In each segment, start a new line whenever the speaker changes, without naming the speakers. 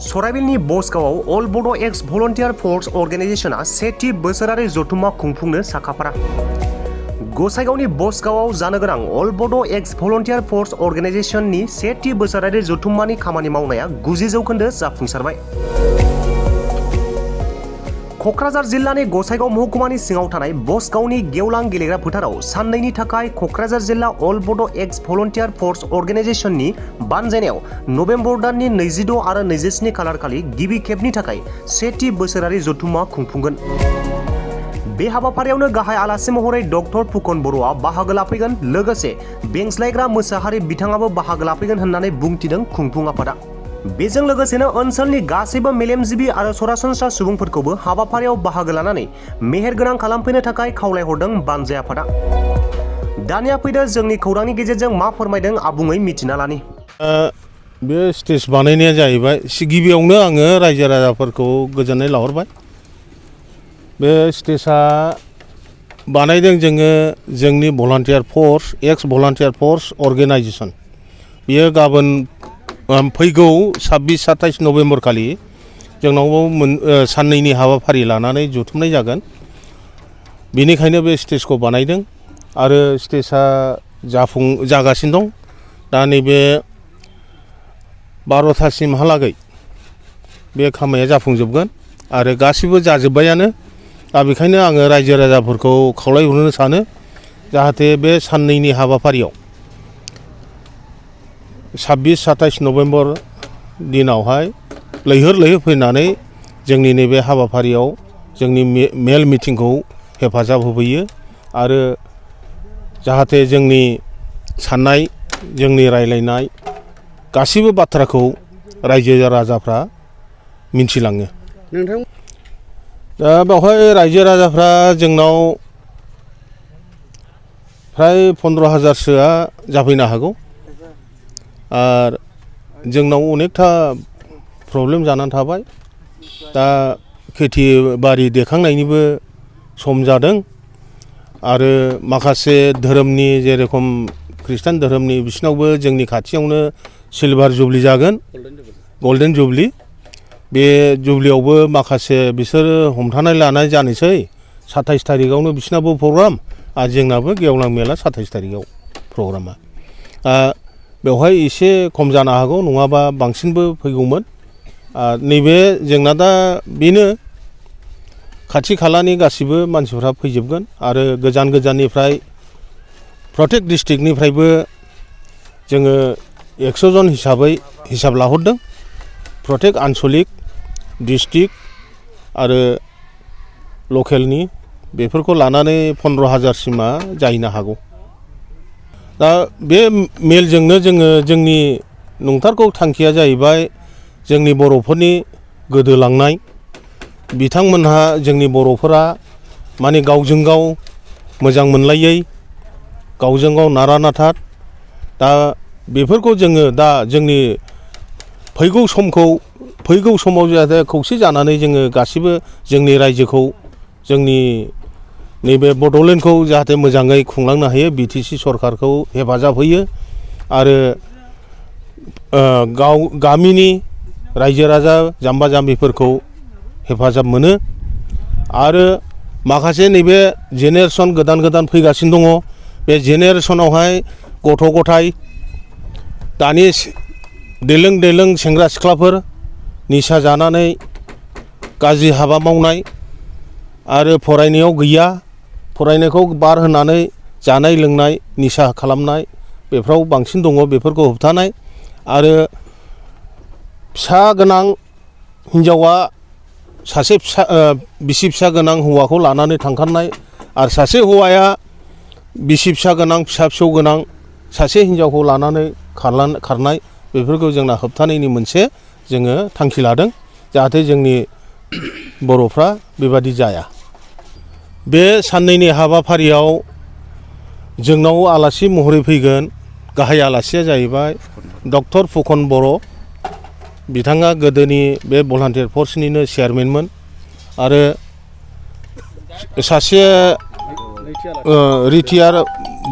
सराइबिलनि बसगावआव अल बड' एक्स volunteer force अर्गेनाइजेशना सेथि बोसोरारि जथुम्मा खुंफुंनो साखाफारा। गसाइगावनि बसगावआव जानो गोनां अल बड' एक्स भलन्टियार फोर्स अर्गेनाइजेशननि सेथि बोसोरारि जथुम्मानि खामानि मावनाया 90% जाफुंसारबाय। क'क्राझार जिल्लानि गसाइगाव महकुमानि सिङाव थानाय बसगावनि गेवलां गेलेग्रा फोथाराव साननैनि थाखाय क'क्राझार जिल्ला अल बड' एक्स भलन्टियार फोर्स अर्गेनाइजेशननि बानजायनायाव नबेम्बर दाननि 26 आरो 27 खालार खालि गिबि खेबनि थाखाय सेथि बोसोरारि जथुम्मा खुंफुंगोन। बे हाबाफारियावनो गाहाय आलासि महरै डक्टर फुकन बर'आ बाहागो लाफैगोन, लोगोसे बेंस्लायग्रा मोसाहारि बिथाङाबो बाहागो लाफैगोन होननानै बुंथिदों खुंफुं आफादा। बेजों लोगोसेनो ओनसोलनि गासैबो मेलेमजिबि आरो सरासनस्रा सुबुंफोरखौबो हाबाफारियाव बाहागो लानानै मेहेरगोनां खालामफैनो थाखाय खावलायहरदों बानजाय आफादा। दानिया फैदो जोंनि खौरांनि गेजेरजों मा फोरमायदों आबुङै मिथिना लानि।
बे स्टेज बानायनाया जाहैबाय गिबियावनो आङो रायजो राजाफोरखौ गोजोननाय लाहरबाय। बे स्टेजआ बानायदों जोङो जोंनि भलान्टियार फोर्स एक्स भलान्टियार फोर्स अर्गेनाइजेशन। बियो गाबोन फैगौ 26-27 नभेम्बर खालि जोंनाव साननैनि हाबाफारि लानानै जुथुमनाय जागोन। बेनिखायनो बे स्टेजखौ बानायदों आरो स्टेजआ जागासिनो दं। दा नैबे 12थासिमहालागै बे खामानिया जाफुंजोबगोन आरो गासिबो जाजोब्बायानो। दा बेखायनो आङो रायजो राजाफोरखौ खावलायहरनो सानो जाहाथे बे साननैनि हाबाफारियाव 26-27 नभेम्बर दिनावहाय लैहोर फैनानै जोंनि नैबे हाबाफारियाव जोंनि मेल मिटिंखौ हेफाजाब होफैयो आरो जाहाथे जोंनि साननाय जोंनि रायलायनाय गासिबो बाथ्राखौ रायजो राजाफ्रा मिन्थिलाङो। दा बेवहाय रायजो राजाफ्रा जोंनाव फ्राय 15,000सोआ जाफैनो हागौ आरो जोंनाव अनेकथा प्रब्लेम जानानै थाबाय। दा खेथि बारि देखांनायनिबो सम जादों आरो माखासे धोरोमनि जेरेखम खृष्टान धोरोमनि बिसिनावबो जोंनि खाथियावनो सिलभार जुबलि जागोन, गल्डेन जुबलि। बे जुबलियावबो माखासे बिसोरो हमथानाय लानाय जानोसै। 27 थारिखआवनो बिसिनाबो प्रग्राम आरो जोंनाबो गेवलां मेला 27 थारिखआव प्रग्रामा। बेवहाय एसे खम जानो हागौ, नङाबा बांसिनबो फैगौमोन। नैबे जोंना दा बेनो खाथि खालानि गासिबो मानसिफ्रा फैजोबगोन आरो गोजान गोजाननिफ्राय प्रत्येक डिस्ट्रिक्टनिफ्रायबो जोङो 100 जन हिसाब लाहरदों। प्रत्येक आन्सलिक डिस्ट्रिक्ट आरो लकेलनि बेफोरखौ लानानै 15,000सिमा जाहैनो हागौ। दा बे मेलजोंनो जोङो जोंनि नंथारगौ थांखिया जाहैबाय जोंनि बर'फोरनि गोदोलांनाय। बिथांमोनहा जोंनि बर'फोरा माने गावजों गाव मोजां मोनलायै, गावजों गाव नारा नाथा। दा बेफोरखौ जोङो दा जोंनि फैगौ समाव जाहाथे खौसे जानानै जोङो गासिबो जोंनि रायजोखौ जोंनि नैबे बड'लेण्डखौ जाहाथे मोजाङै खुंलांनो हायो, बिटिसि सरकारखौ हेफाजाब होयो आरो गामिनि रायजो राजा जाम्बा जाम्बिफोरखौ हेफाजाब मोनो आरो माखासे नैबे जेनेरेसन गोदान फैगासिनो दङ। बे जेनेरेसनावहाय गथ' गथाय दानि देलों सेंग्रा सिख्लाफोर निसा जानानै गाज्रि हाबा मावनाय आरो फरायनायाव गैया, फरायनायखौ बार होनानै जानाय लोंनाय निसा खालामनाय बेफ्राव बांसिन दङ। बेफोरखौ होबथानाय आरो फिसा गोनां हिन्जावा सासे बिसि फिसा गोनां हौवाखौ लानानै थांखारनाय आरो सासे हौवाया बिसि फिसा गोनां फिसा फिसौ गोनां सासे हिन्जावखौ लानानै खारनाय बेफोरखौ जोंना होबथानायनि मोनसे जोङो थांखि लादों जाहाथे जोंनि बर'फ्रा बेबादि जाया। बे साननैनि हाबाफारियाव जोंनाव आलासि महरै फैगोन। गाहाय आलासिया जाहैबाय डक्टर फुकन बर'। बिथाङा गोदोनि बे भलान्टियार फोर्सनिनो चेयारमेनमोन आरो सासे रिटायार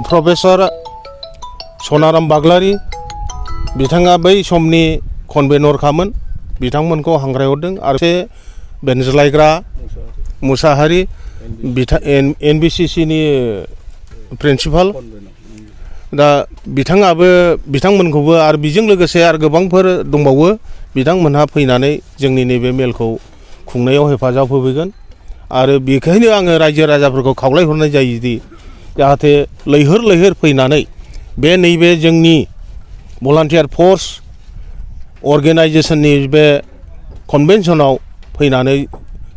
प्रफेसर सनाराम बाग्लारि। बिथाङा बै समनि कनभेनरखामोन बिथांमोनखौ हांख्रायहरदों आरो बेनज्लायग्रा मुसाहारि NBCC नि प्रिन्सिपाल दा बिथांमोनखौबो आरो बेजों लोगोसे आरो गोबांफोर दंबावो बिथांमोनहा फैनानै जोंनि नैबे मेलखौ खुंनायाव हेफाजाब होफैगोन आरो बेखायनो आङो रायजो राजाफोरखौ खावलायहरनाय जायोदि जाहाथे लैहोर फैनानै बे नैबे जोंनि भलान्टियार फर्स अर्गेनाइजेसननि बे कनभेनसनाव फैनानै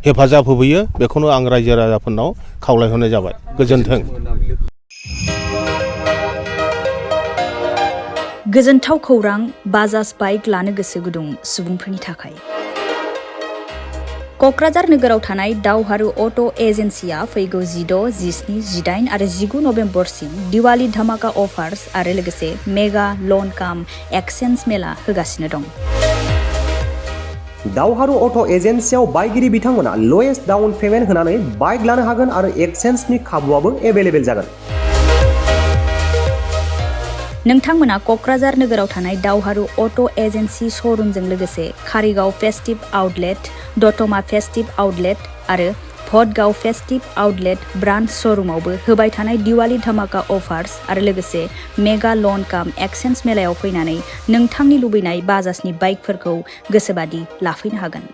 हेफाजाब होफैयो बेखौनो आं रायजो राजाफोरनाव खावलायहरनाय जाबाय गोजोन्थों।
गोजोनथाव खौरां बाजाज बाइक लानो गोसो गुदुं सुबुंफोरनि थाखाय। क'क्राझार नोगोराव थानाय दावहारु अट' एजेन्सिया फैगौ 16, 17, 18 आरो 19 नभेम्बरसिम दिवाली धामाका अफार्स आरो लोगोसे मेगा लन काम एक्सचेन्ज मेला होगासिनो दं।
दावहारु अट' एजेन्सियाव बायगिरि बिथांमोना लवेस्ट डाउन पेमेन्ट होनानै बाइक लानो हागोन आरो एक्सचेन्जनि खाबुआबो एभेलेबेल जागोन।
नोंथांमोना क'क्राझार नोगोराव थानाय दावहारु अट' एजेन्सि श'रुमजों लोगोसे कारिगाव फेस्टिभ आउटलेट, दतमा फेस्टिभ आउटलेट आरो भटगाव फेस्टिभ आउटलेट ब्रान्च श'रुमावबो होबाय थानाय दिवाली धामाका अफार्स आरो लोगोसे मेगा लन काम एक्सचेन्ज मेलायाव फैनानै नोंथांनि लुबैनाय बाजाजनि बाइकफोरखौ गोसोबादि लाफैनो हागोन।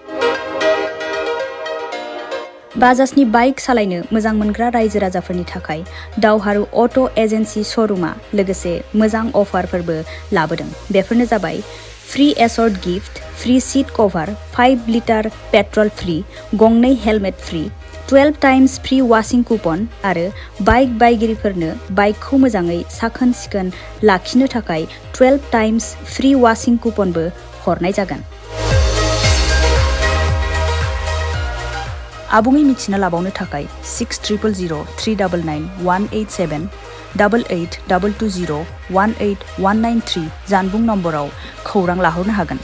बाजाजनि बाइक सालायनो मोजां मोनग्रा रायजो राजाफोरनि थाखाय दावहारु अट' एजेन्सि श'रुमा लोगोसे मोजां अफारफोरबो लाबोदों। बेफोरनो जाबाय free assured gift, free seat cover, 5 litre petrol free, गंनै helmet free, 12 times free washing coupon आरो बाइक बायगिरिफोरनो बाइकखौ मोजाङै साखोन सिखोन लाखिनो थाखाय 12 टाइम्स फ्री वाशिं कुपनबो हरनाय जागोन। आबुङै मिथिना लाबावनो थाखाय 60000399 187 88 220 18193 जानबुं नम्बराव खौरां लाहरनो हागोन।